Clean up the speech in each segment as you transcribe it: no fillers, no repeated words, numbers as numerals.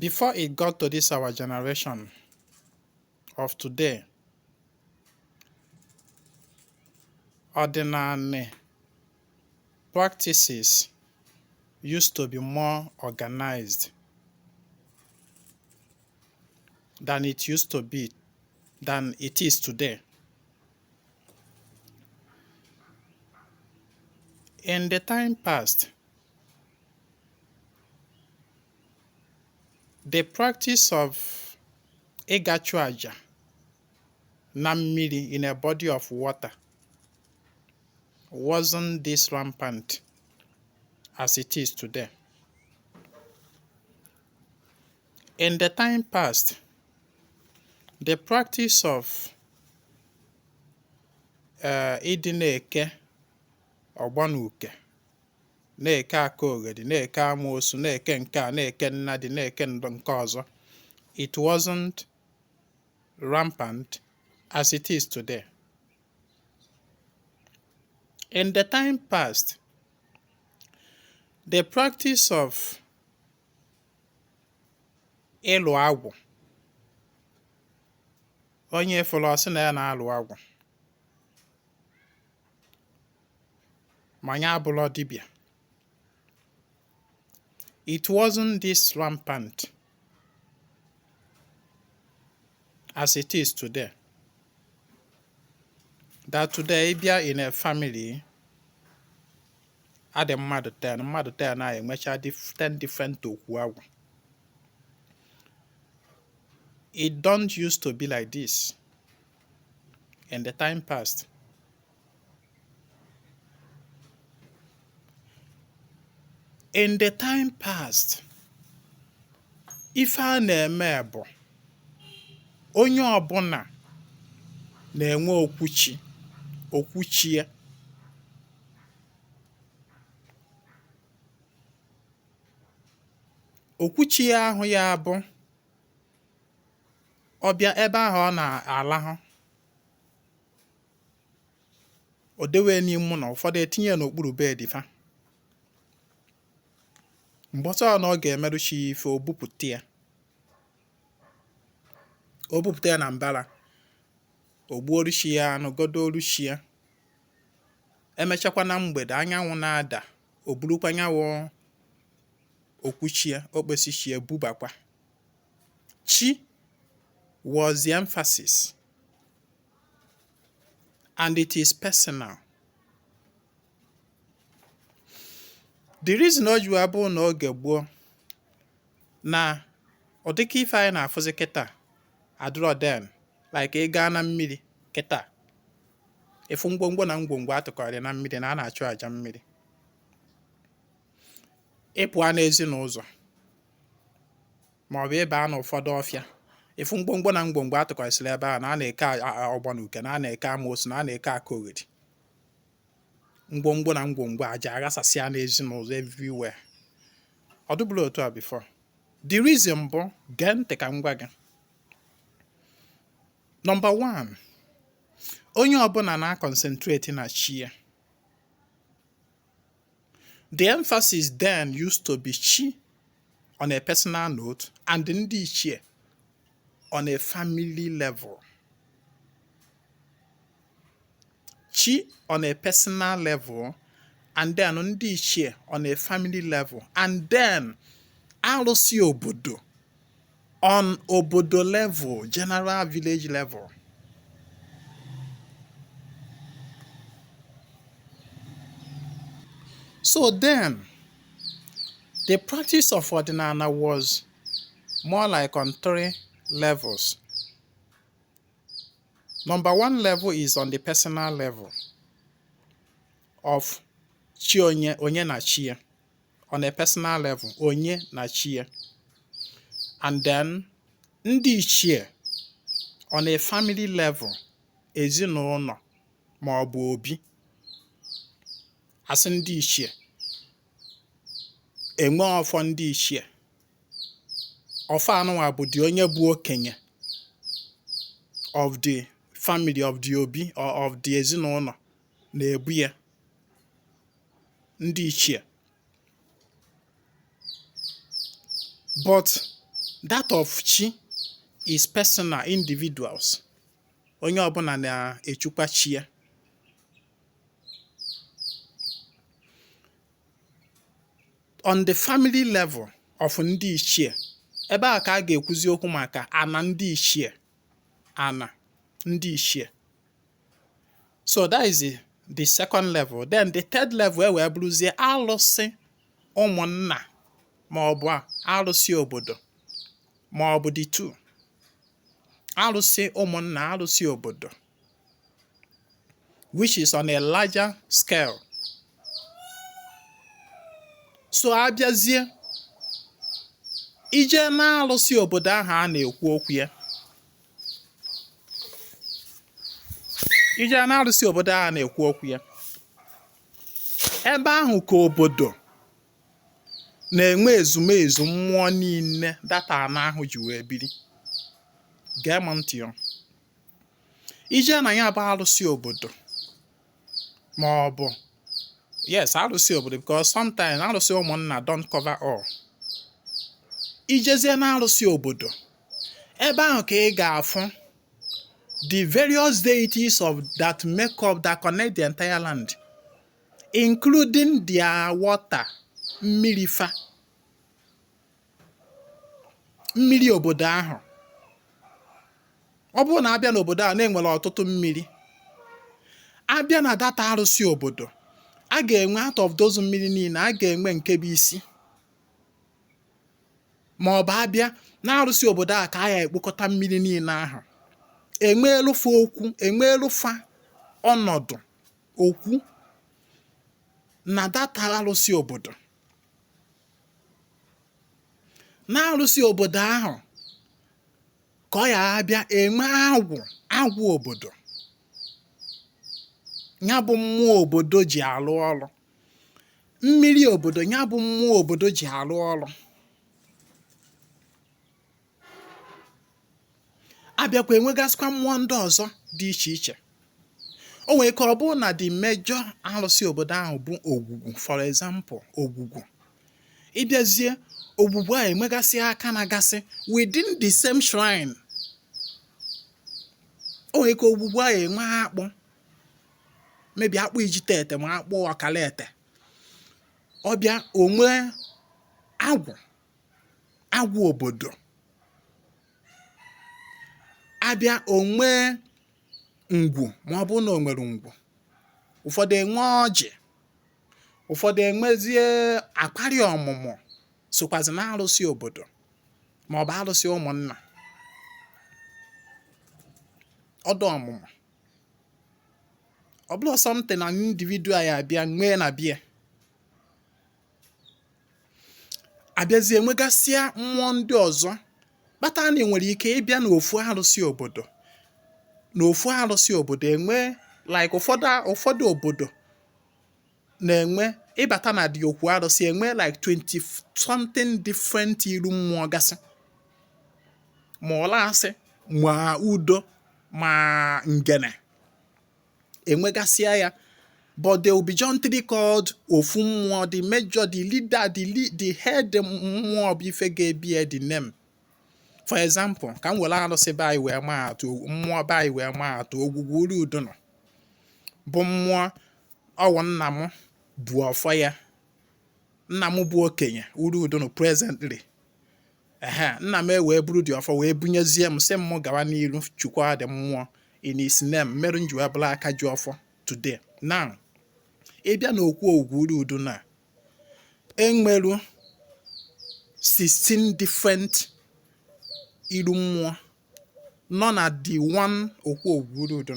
Before it got to this our generation of today, ọdịnanị practices used to be more organized than it used to be, than it is today. In the time past, the practice of ịga chụ aja na mmiri in a body of water wasn't this rampant as it is today. In the time past, the practice of ịdị na-eke ọgbọ na uke, na-eke akaogheri, na-eke amoosu, na-eke nke a, na-eke nnadi, na-eke nke ọzọ, it wasn't rampant as it is today. In the time past, the practice of ịlụ agwụ, onye fụrụ ọ sị na ya na-alụ agwụ, ma ya abụlọ dibịa. It wasn't this rampant as it is today. That today ị bịa in a family, adị mmadụ 10, mmadụ 10 a enwecha 10 different okwu agwụ. It don't used to be like this in the time past. In the time past, ife a na-eme bụ onye ọbụla na-enwe okwuchi, okwuchi ya. Okwuchi ya ahụ ya bụ ọ bịa ebe ahụ ọ na-alahụ, o dewe n'ime ụlọ, ụfọdụ etinye ya n'okpuru bed fa. Mbọsị ọ na ọ ga-emerụ chi ya ife, o bupụta ya, o bupụta ya na mbara, o gbuoru chi ya anụ, godoru chi ya. Emechakwa na mgbede, anyanwụ na-ada, o burukwa nya wụ okwuchi ya, okpesi chi ya, bubakwa. Chi was the emphasis, and it is personal. The reason o ji wee bụ na oge gboo na ụdịka ife anyị na-afụzi kịta adịrọ then, like ị gaa na mmiri kịta, ị fụ ngwongwo na ngwongwo atụkọrọ na mmiri na a na-achụ aja mmiri. Ị pụọ n'ezi n'ụzọ maọbụ ịba n'ụfọdụ ọfịa, ị fụ ngwongwo na ngwongwo atụkọsịrị ebe a na a na-eke ọgbọ na uke, na a na-eke amoosu, na a na-eke akaogheri. Ngwongwo na ngwongwo aja aghasasịa n'ezi n'ụzọ everywhere. Ọ dịbụrọ otu a before. The reason bụ, gee ntị ka m gwa gị. Number one, onye ọbụla na-concentrate na chi ya. The emphasis then used to be chi on a personal note and ndị ichie on a family level. Chi on a personal level and then ndị ichie on a family level and then alụsị obodo on obodo level, general village level. So then, the practice of ọdịnala was more like on three levels. Number one level is on the personal level of chi onye, onye na chi ya. On a personal level, onye na chi ya. And then ndị ichie on a family level, ezinụlọ ma ọ bụ obi. Asị ndị ichie, enwe ọfọ ndị ichie. Ọfọ anụnwa bụ dị onye bụ okenye of the family, of the obi or of the ezinụlọ na-ebu ya, ndị ichie. But That of chi is personal, individuals. Onye ọbụla na-echukwa chi ya. On the family level of ndị ichie, ebe a ka a ga-ekwuzi okwu maka ana ndị ichie, ana ndị ichie. So that is the second level. Then the third level e wee bụrụzie alụsị ụmụnna ma ọ bụ alụsị obodo ma ọ bụ the two. Alụsị ụmụnna, alụsị obodo, which is on a larger scale. So abịazie ije na-alụsị obodo ahụ a na-ekwu okwu ya, ije na-alụsị obodo ahụ a na-ekwu okwu ya, ebe ahụ ka obodo na-enwe ezumezu mmụọ niile that ana ahụ ji wee biri. Gee m ntị o. Ije na ya bụ alụsị obodo ma ọ bụ, yes, alụsị obodo, because sometimes alụsị ụmụnna don't cover all. Ijezie na alụsị obodo, ebe ahụ ka ị ga-afụ the various deities of that make up, that connect the entire land, including their water, mmiri fa, mmiri obodo ahụ. Ọ bụrụ na abịa n'obodo ahụ na-enwere ọtụtụ mmiri, abịa na that arụsị obodo, a ga-enwe out of those mmiri niile, a ga-enwe nke bụ isi, ma ọ bụ abịa na arụsị obodo a ka a ya ekpokọta mmiri niile ahụ, enweelufa okwu, enweelufa ọnọdụ okwu na that arụsị obodo. Na arụsị obodo ahụ ka ọ ya abịa enwe agwụ, agwụ obodo, ya bụ mmụọ obodo ji alụ ọrụ, mmiri obodo, ya bụ mmụọ obodo ji alụ ọrụ. Abịakwa enwegasịkwa mmụọ ndị ọzọ dị iche iche. O nwere ike ọ bụrụ na the major arụsị obodo ahụ bụ ogwugwu, for example, ogwugwu. Ịbịazie ogwugwu a, enwegasị aka na-agasị within the same shrine. O nwere ike ogwugwu a enwe akpụ, maybe akpụ ijite ete ma akpụ ọkala ete. Ọbịa onwe agwụ, agwụ obodo. Abịa onwe ngwu, ma ọ bụrụ na o nwere ngwu. Ụfọdụ enwe ọjị, ụfọdụ enwezie akparị ọmụmụ, sokwazi na arụsị obodo ma ọ bụ arụsị ụmụnna, ọdụ ọmụmụ. Ọ bụrụ something na individual ya abịa nwee na bia, abịazie nwegasịa mmụọ ndị ọzọ kpata na enwere ike ịbịa n'ofu arụsị obodo, n'ofu arụsị obodo enwe like ụfọdụ obodo na-enwe, ịbata na dị okwu arụsị, enwe like 20 something different iru mmụọ gasị, ma ọla asị, ma udo, ma ngene, enwegasịa ya, but they will be jointly called ofu mmụọ, the major, the leader, the head mmụọ bụ ife ga-ebie the name. For example, ka m were arụsị be anyị wee maa atụ, mmụọ be anyị wee maa atụ. Ogwugwu uru udo nọ bụ mmụọ ọwụ nna m bụ ọfọ ya. Nna m bụ okenye uru udo nọ presently. Ehe, nna m ewee buru dị ọfọ wee bunyezie m, sị m gawa n'iru chukwa dị mmụọ in his name, merụ m ji wee bụrụ aka ji ọfọ today. Now, ịbịa n'okwu ogwugwu uru udo na enweru 16 different iru mmụọ nọ na the one okwu ogwugwu uru udo.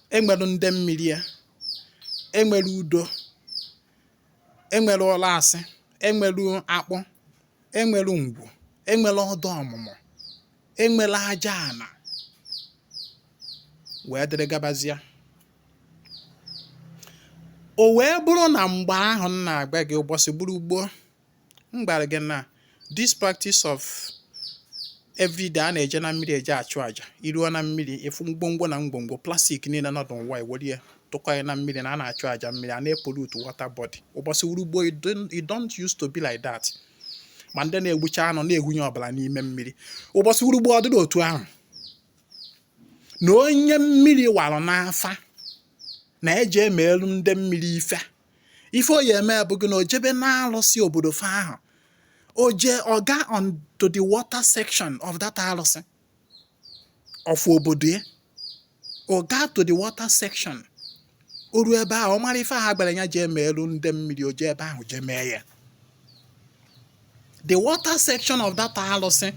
Enwere ndị mmiri ya, enwere udo, enwere ụlọ asị, enwere akpụ, enwere ngwu, enwere ọdụ ọmụmụ, enwere aja ana, wee dịrị gabazie. O wee bụrụ na mgbe ahụ m na-agba gị ụbọchị gburu gboo, m gwara gị na this practice of everyday a na-eje na mmiri eje achụ aja, iruo na mmiri, ịfụ ngwongwo na ngwongwo plastic niile nọ n'ụwa, iwere ya tụkọ ya na mmiri, na a na-achụ aja mmiri, a na-epollute water body. Ụbọchị wuru gboo, it don't used to be like that. Ma ndị na-egbucha anụ na-ehunye ọbara n'ime mmiri ụbọchị urugbo, ọ dịrị otu ahụ na onye mmiri warụ n'afa na-eje eme elu ndị mmiri ife. Ife o ya eme bụ gị na o jebe na-alụsị obodo fa ahụ, o jee ọ ga on to the water section of that alụsị of obodo ya. O gaa to the water section, o ruo ebe ahụ, ọ mara ife ahụ gbara ya jee eme elu ndị mmiri, o jee ebe ahụ jee mee ya. The water section of that alụsị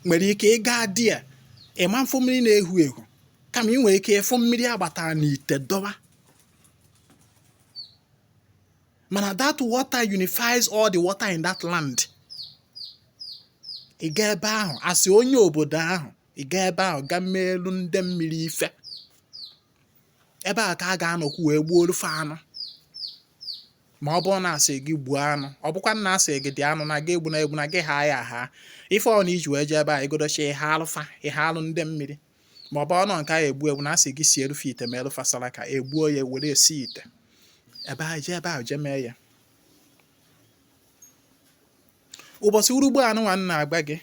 nwere ike ịga di ya ịma mfụ mmiri na-ehu ehu, kama ị nwere ike ịfụ mmiri agbatara n'ite dọwa. Mana that water unifies all the water in that land. Ị gaa ebe ahụ, asị onye obodo ahụ, ị gaa ebe ahụ ga mee elu ndị mmiri ife. Ebe a ka a ga-anọkwu wee gbuo orufe anụ, ma ọ bụrụ na asị gị gbuo anụ, ọ bụkwa na asị gị dị anụ na gị egbu na egbu na gị haa ya ha. Ife ọ na iji wee jee ebe a igodochi ihe alụfa, ihe alụ ndị mmiri, ma ọ bụ ọnụ nke a egbu egbu na asị gị sie erufe ite ma erufa saraka, egbuo ya were esi ite ebe ahụ, jee ebe ahụ jee mee ya. Ụbọchị urugbo anụnwa m na-agba gị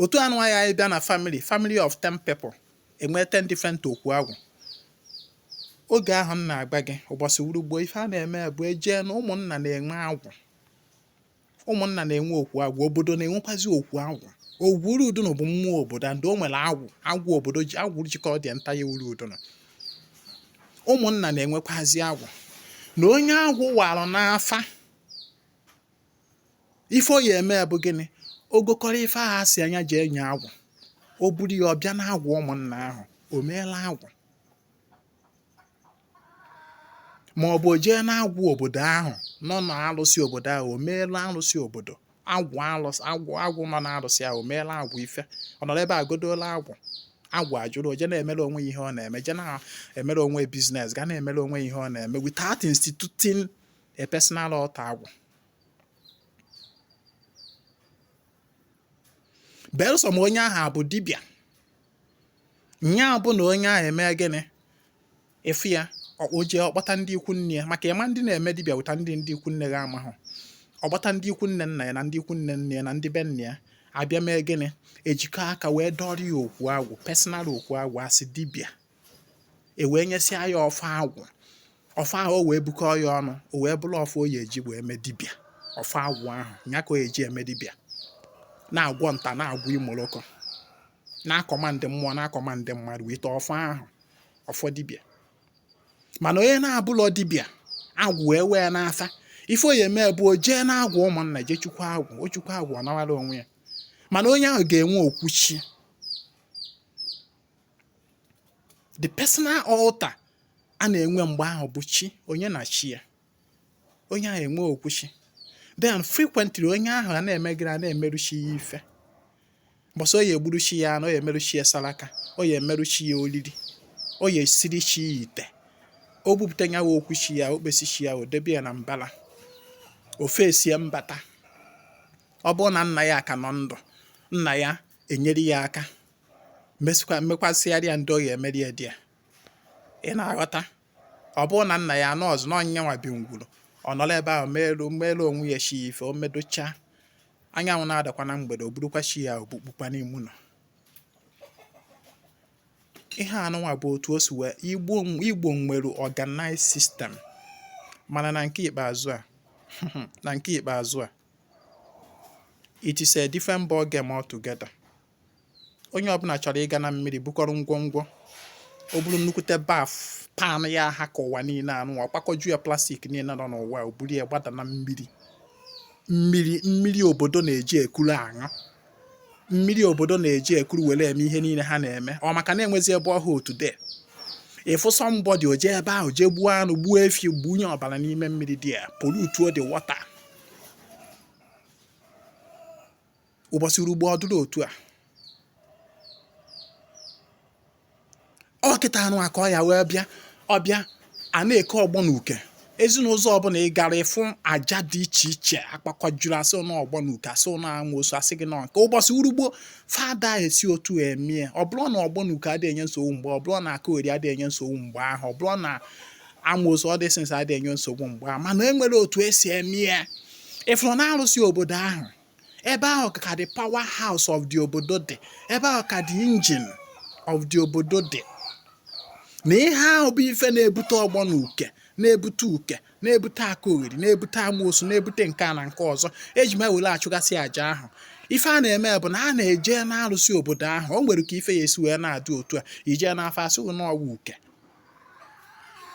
otu anụnwa ya bịa na family, family of 10 people, enwee 10 different okwu agwụ. Oge ahụ m na-agba gị ụbọchị urugbo, ife a na-eme bụ eje na ụmụnna na-enwe agwụ, ụmụnna na-enwe okwu agwụ, obodo na-enwekwazi okwu agwụ. Ogwu uru udunu bụ mmụọ obodo, and o nwere agwụ, agwụ obodo ji agwụ jikọ dị nta ya uru udunu. Ụmụnna na-enwekwazi agwụ na onye agwụ warụ n'afa. Ife o ya eme bụ gịnị? Ogokọrọ ife ahụ asị anya ji enye agwụ, o buru ya ọbịa na agwụ ụmụnna ahụ, o meela agwụ, ma ọ bụ o jee na-agwụ obodo ahụ nọ na-alụsị obodo ahụ, o meela alụsị obodo agwụ, alụsị agwụ, agwụ nọ na-alụsị ahụ, o meela agwụ ife. Ọ nọrọ ebe a godola agwụ, agwụ ajụrụ, o jee na-emere onwe ya ihe ọ na-eme, jee na-emere onwe business, ga na-emere onwe ihe ọ na-eme without instituting a personal altar agwụ. Belụsọ ma onye ahụ abụ dibịa nya bụ na onye ahụ eme gịnị efu ya, o jee ọkpọta ndị ikwu nne ya, maka ịma ndị na-eme dibịa wụta ndị ikwu nne ya amahụ. Ọkpọta ndị ikwu nne nna ya na ndị ikwu nne nne ya na ndị be nna ya abịa mee gịnị? Ejikọ aka wee dọrọ ya okwu agwụ, personal okwu agwụ asị dibịa, e wee nyesịa ya ọfọ agwụ. Ọfọ ahụ o wee bukọọ ya ọnụ, o wee bụrụ ọfọ o ya eji wee mee dibịa. Ọfọ agwụ ahụ ya ka o eji eme dibịa, na-agwọ nta, na-agwọ imoloko, na-acommand mmụọ, na-acommand mmadụ wite ọfọ ahụ, ọfọ dibịa. Mana onye na-abụlọ dibịa, agwụ wee wee n'afa, ife o ya eme bụ o jee na-agwụ ụmụnna, jee chukwu agwụ, o chukwu agwụ, ọ nawara onwe ya. Mana onye ahụ ga-enwe okwuchi, the personal altar a na-enwe mgbe ahụ bụ chi onye na chi ya. Onye ahụ enwe okwuchi, then frequently onye ahụ a na-eme gịnị? A na-emerụ chi ya ife. Mbọsị o ya egburu chi ya anụ, o ya emerụ chi ya saraka, o ya emerụ chi ya olili, o ya esiri chi ya ite, o bupụta ya okwu chi ya, o kpesi chi ya, o debe ya na mbala, ofe esie mbata. Ọ bụrụ na nna ya ka nọ ndụ, nna ya enyere ya aka mesikwa mekwasịgharị ya ndị ọ ya emeri ya di ya. Ị na-aghọta? Ọ bụrụ na nna ya anọ ọzọ na ọnyanwa bi ngwuru, ọ nọrọ ebe ahụ meelu meelu onwe ya chi ife o medocha. Anyanwụ na-adakwa na mgbede, o burukwa chi ya obukpukwa n'ime ụlọ. Ihe anụnwa bụ otu o si wee igbo. Igbo nwere organized system, mana na nke ikpeazụ a, it is a different ball game altogether. Onye ọbụla chọrọ ịga na mmiri bukọrọ ngwongwo, o buru nnukwute bath pan ya ha ka ụwa niile anụnwa, ọkpakọju ya plastic niile nọ n'ụwa, o buru ya gbada na mmiri. Mmiri, mmiri obodo na-eji ekuru aṅụ, mmiri obodo na-eji ekuru were eme ihe niile ha na-eme, ọ maka na enwezi ebe ọhụụ today. Ịfụ somebody, o jee ebe ahụ jee gbuo anụ, gbuo efi, gbunye ọbara n'ime mmiri dị ya, pollute the water. Ụbọchị urugbo ọ dụrụ otu a, ọ kịta anụ aka ọ ya wee bịa, ọbịa a na-eke ọgbọ na uke. Ezinụzọ ọbụla ị gara, ịfụ aja dị iche iche akpakwajuru, asị na ọgbọ na uke, asị na amoosu, asị gị nọ nke ụbọchị urugbo fada esi otu emie. Ọ bụrụ na ọgbọ na uke adịghị enye nsogbu mgbe, ọ bụrụ na aka ori adịghị enye nsogbu mgbe ahụ, ọ bụrụ na amoosu ọ dị sins adịghị enye nsogbu mgbe ahụ, mana e nwere otu esi eme ya. Ịfụrụ na arụsị obodo ahụ, Ebe ahụ ka the power house of the obodo dị. Ebe ahụ ka the engine of the obodo dị. Na ihe ahụ bụ ife na-ebute ọgbọ na uke, na-ebute uke, na-ebute aka ogheri, na-ebute amoosu, na-ebute nke a na nke ọzọ. Eji m ewere achụgasị àjà ahụ. Ife a na-eme bụ na a na-eje na-arụsị obodo ahụ. O nwere ka ife ya esi wee na-adị otu a. Ije n'afọ, asịghị n'ọwa uke.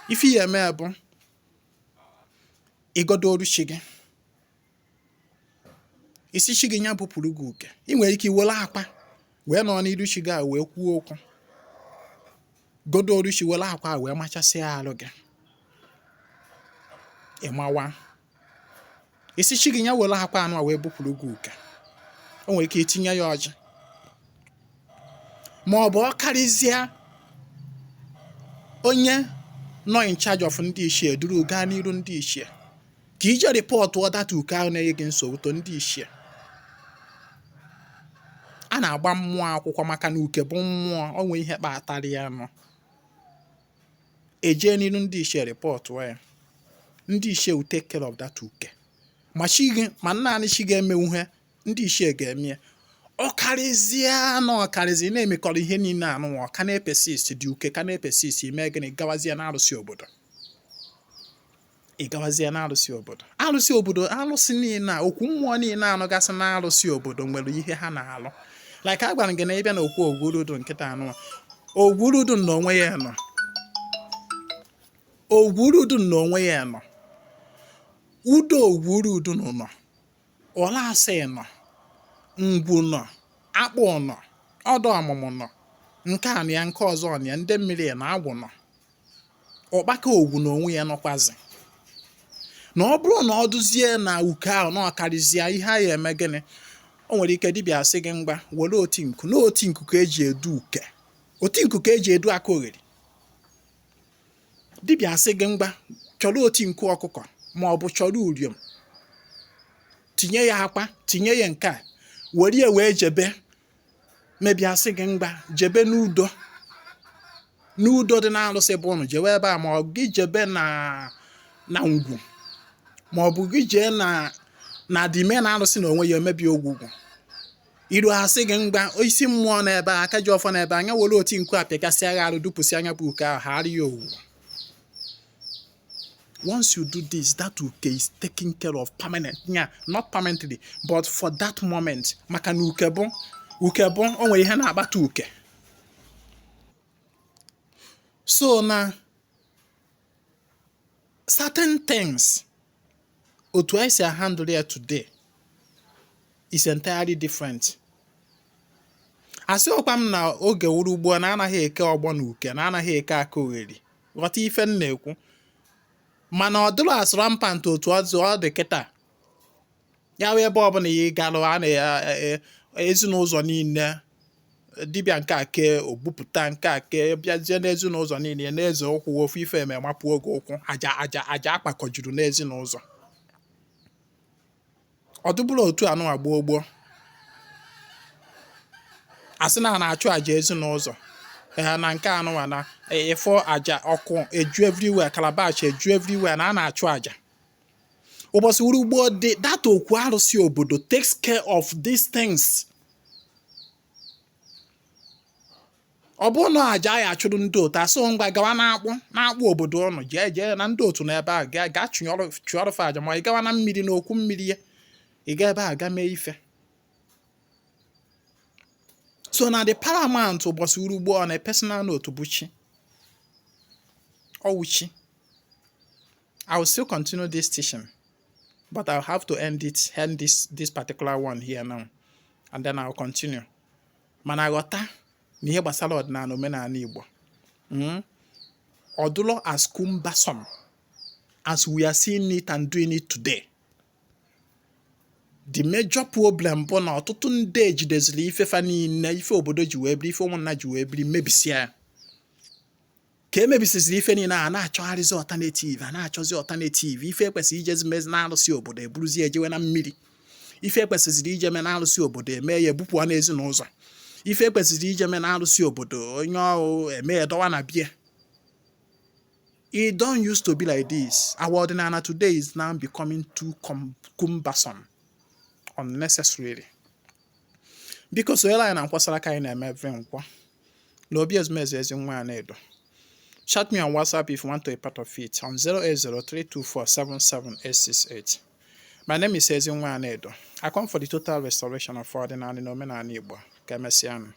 Ife ya eme bụ ịgodo chi gị, isi chi gị ya bupụrụ gị uke. Ị nwere ike iwere akwa wee nọ n'iru chi gị a wee kwuo okwu, godo chi, were akwa wee machasịa arụ gị, ịmawa isi chi gị ya were akwa anụ a wee bupụrụ gị uke. O nwere ike itinye ya ọjị, ma ọ bụ ọ karịzịa, onye nọ in charge of ndị ichie duru gaa n'iru ndị ichie ka ije report that uke ahụ na-enye gị nsogbu to ndị ichie. A na-agba mmụọ akwụkwọ maka na uke bụ mmụọ. O nwee ihe kpatara ya nọ ejee n'iru ndị ichie report ya. Ndị ichie will take care of that uke. Ma chi gị ma naanị chi ga-emenwu ihe, ndị ichie ga-eme ya. Ọ karịzịa na ọ karịzị na-emekọrọ ihe niile anụnwa, ọ ka na-epersist dị, uke ka na-epersist, ime gịnị? Gawazie na arụsị obodo. Ị gawazie na arụsị obodo, arụsị obodo, arụsị niile a, okwu mmụọ niile anụgasị na arụsị obodo nwere ihe ha na-alụ. Like a gwara gị na ịbịa na okwu ogwurudu nkịta anụnwa, ogwurudu na onwe ya nọ, ogwurudu na onwe ya nọ, udo ogwurudu nọ, ọla asị nọ, ngwu nọ, akpụ nọ, ọdụ ọmụmụ nọ, nke a na ya, nke ọzọ na ya, ndị mmiri na agwụ nọ, ụkpaka ogwu na onwe ya nọkwazi. Na ọ bụrụ na ọ dụzie na uke ahụ na ọkarịzịa ihe a ya eme gịnị? O nwere ike dibịa asị gị, mgba were oti nku, na oti nku ka eji edu uke, oti nku ka eji edu aka oghere. Dibịa asị gị, mgba chọrọ oti nku ọkụkọ ma ọ bụ chọrọ uriom, tinye ya akwa, tinye ya nke a, were ya wee jebe. Mebia asị gị, mgba jebe n'udo, n'udo dị n'arụsị bụ ụnụ, jewe ebe a, ma ọ gị jebe na ngwu, ma ọ bụ gị jee na dime na arụsị na onwe ya emebi ogwugwu. Iru asị gị, mgba isi mmụọ n'ebe a, aka ji ọfọ n'ebe anya, were oti nku apịakasị agha arụ, dupụsị anya bụ uke ahụ, ha ya owu. Once you do this, that uke is taken care of permanent, yeah, not permanently, but for that moment, maka na uke bụ uke bụ o nwere ihe na-akpata uke. So na certain things, otu anyị si handle ya today is entirely different. Asị ọkwa m na oge wuru ugbu a na anaghị eke ọgbọ na uke, na anaghị eke aka ogheri. Ghọta ife m na-ekwu, mana ọ dịrọ as rampant otu ọ dị kịta. Ya wee ebe ọbụla ị galụ, a na ezinụzọ niile dibịa nke a kee ogbupụta nke a kee, bịazie n'ezinụzọ niile na-eze ụkwụ ofu ife eme mapụ oge ụkwụ aja aja aja akpakọjuru n'ezinụzọ. Ọ dịbụrụ otu anụnwa gboo gboo, asị na a na-achụ aja ezinụzọ ee, na nke anụnwa na ịfụ aja ọkụ eju everywhere, calabash eju everywhere, na a na-achụ aja ụbọchị wuru gboo dị. That okwu arụsị obodo takes care of these things. Ọ bụrụ na aja ya achụrụ ndị otu, asị ngwa gawa na-akpụ na-akpụ obodo ụnụ, jee jee na ndị otu n'ebe ahụ, gaa gaa chụọrọ fa aja, ma ị gawa na mmiri, na okwu mmiri ya, ị ga ebe a ga mee ife. So na the paramount ụbọchị uru gboo, na personal note, bụ chi ọwụ chi. I will still continue this teaching, but I'll have to end it, end this particular one here now, and then I'll continue. Mana ghọta na ihe gbasara ọdịnala, omenala Igbo, ọ dụlọ as cumbersome as we are seeing it and doing it today. The major problem bụ na ọtụtụ ndị ejideziri ifefa niile, ife obodo ji wee biri, ife ụmụnna ji wee biri, mebisia ya. Ka emebisiziri ife niile, a na-achọgharịzi alternative, a na-achọzi alternative. Ife ekwesịrị ijezi mezi na-arụsị obodo, eburuzi ejewe na mmiri. Ife ekwesịrị ije mee na-arụsị obodo, eme ya, ebupụ n'ezinụzọ. Ife ekwesịrị ije mee na-arụsị obodo, onye ọrụ eme ya, dọwa na bie. It don't used to be like this. Our ọdịnala today is now becoming too cumbersome. unnecessarily. Biko sonyere anyị na nkwasara aka anyị na-eme every Nkwọ na obi ezumezu Ezinwa Anaedo. Chat me on WhatsApp if you want to be part of it on 08032477868. My name is Ezinwa Anaedo. I come for the total restoration of ọdịnala na omenala Igbo. Ka emesịanụ.